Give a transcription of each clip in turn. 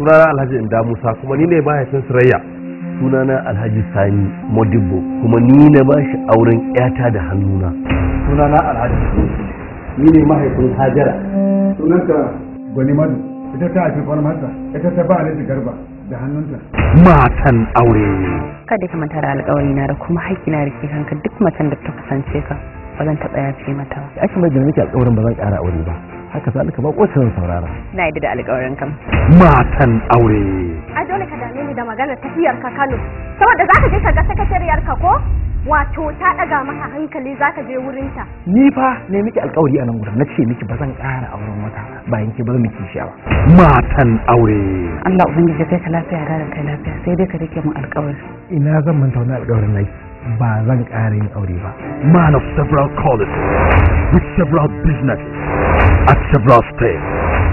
Sunana Alhaji Inda Musa, kuma ni ne mahaifin Surayya. Sunana Alhaji Sani Modibo, kuma ni na ba shi auren ƴata da hannuna. Sunana Alhaji Sunusi, ni ne mahaifin Hajara. Sunanta Gwani Madu, ita ta haifi Falmata, ita ta ba Alhaji Garba da hannunta. Matan Aure. Kada ka manta da alƙawari na da kuma haƙƙina da ke kanka, duk macen da ta kusance ka ba zan taɓa yafe mata ba. Aka mai da miki alƙawarin ba zan ƙara aure ba. Haka zalika ba ko zan saurara. Na yadda da alƙawarin kam. Matan Aure. Ai dole ka dame ni da maganar tafiyar ka Kano. Saboda zaka je ka ga sakatariyar ka ko? Wato ta ɗaga maka hankali zaka je wurin ta. Ni fa ne miki alƙawari a nan gurin, na ce miki ba zan ƙara auren wata bayan ki ba zan miki shi ba. Matan Aure. Allah ubangiji kai ka lafiya da kai lafiya, sai dai ka rike mun alƙawari. Ina zan manta wani alƙawarin naki, ba zan ƙara yin aure ba. Man of several qualities, with several businesses, at several states.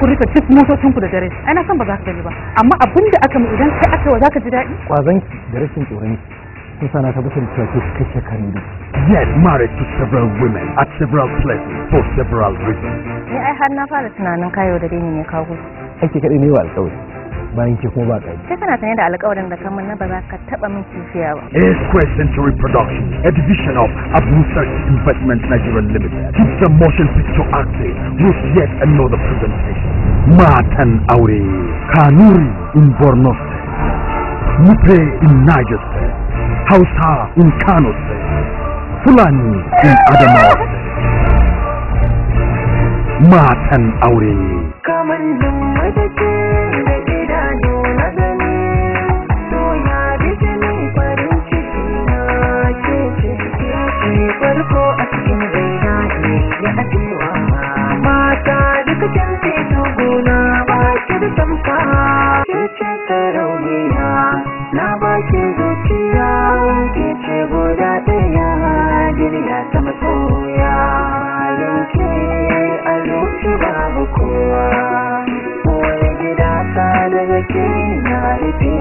Ku rufe duk motocinku da dare, ai na san ba za ka gani ba, amma abin da aka mu idan kai aka wa za ka ji daɗi. Kwazanki da rashin tsoronki sun sa na tabbatar da cewa ke cikakken kare ne. Yet married to several women at several places for several reasons. Ni ai har na fara tunanin kayo da dai ne ka gudu. Ake kaɗai ne wa alƙawari, bayan ke kuma ba ƙari. Sai kana sanye da alƙawarin da kamar na ba za ka taɓa min kishiya ba. A Square Century Production, a division of Abu Investment Nigeria Limited, keeps the motion picture active with yet another presentation. Matan Aure, Kanuri in Borno State, Nupe in Niger State, Hausa in Kano State, Fulani in Adamawa State. Matan Aure. Kamannin madake da idanu na gani, so ya bi jinin farin ciki na ke ce ke farko a cikin raina ne ya ajewa. Mata duka can fito gona ba ki da tamka, ke ce sarauniya na ba ki zuciya, ke ce guda ɗaya duniya ta masoya. Bayan ke a zuci babu kowa, wani gida ta daga ke na rufe.